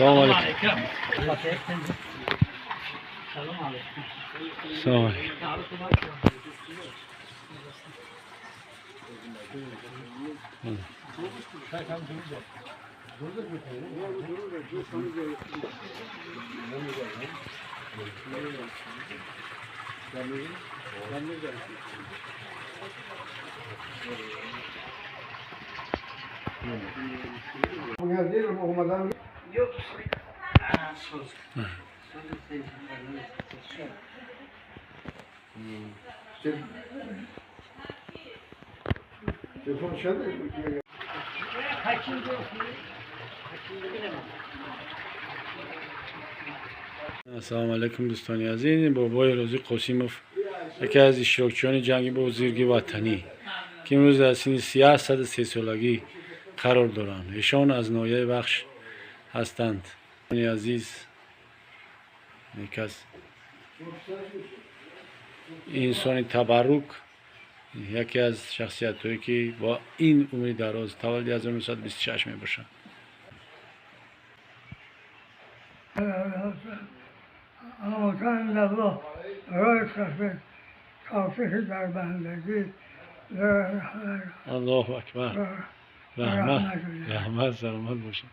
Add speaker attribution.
Speaker 1: Салом алейкум. Салом алейкум. Ассалому алайкум, дӯстони азиз. Бобои Розӣ Қосимов, яке аз иштирокчиёни ҷанги бузурги ватанӣ, ки имрӯз дар синни 103 солагӣ қарор доранд. Эшон аз ноҳияи Вахш ҳастанд. Азиз, яке аз инсони табаррук, яке аз шахсиятҳое, ки бо ин умри дароз, таваллуди 1926 мебошад. Аллоҳу акбар, раҳмат, раҳмат, саломат бошед.